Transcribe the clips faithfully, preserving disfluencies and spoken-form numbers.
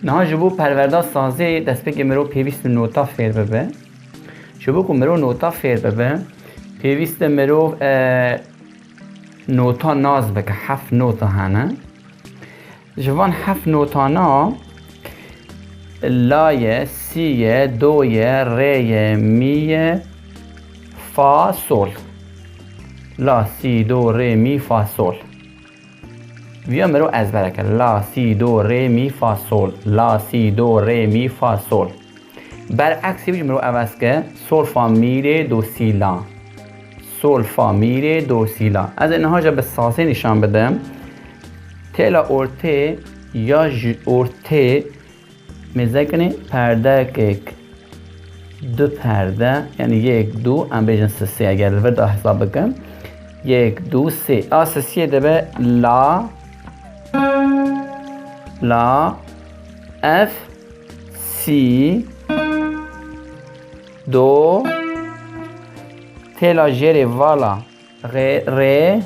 Niha ji bo perwerda sazê destpêkê mirov pêwîst nota fêr bibe. Ji bo ku mirov nota fêr bibe, pêwîst e mirov, e, nota nas bike, heft nota hene. Ji van heft notana la ye, sî ye, do ye, rê ye, mî ye, fa, sol. La, sî, do, rê, mî, fa, sol. Viya mirov ezbere ke. La, sî, do, rê, mî, fa, sol. La, sî, do, rê, mî, fa, sol. Bereksê wî jî mirov evez ke. Sol, fa, mî, rê, do, sî, la. Sol, fa, mî, rê, do, sî, la. Ez ê niha jî bi sazê nîşan bidim. Têla ortê ya ji ortê mêzekinê perdekek du perde, yani yek, du, em bêjin sisê, eger li vir de hesab bikin. Yek, du, sê. A sisiyê dibe la, la, ef, sî, do, têla jêrê vala, rê, rê,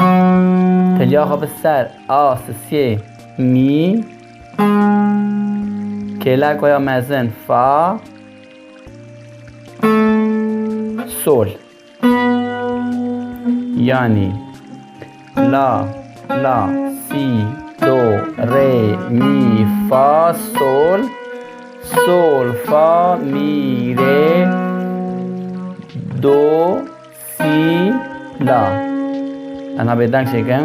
têliya xwe bi ser, a sisiyê, mî, kêleka ya mezin, fa, sol. Yanî la, la, sî, do, rê, mî, fa, sol, sol, fa, mî, rê, do, sî, la. Em ha bêdeng çêkin.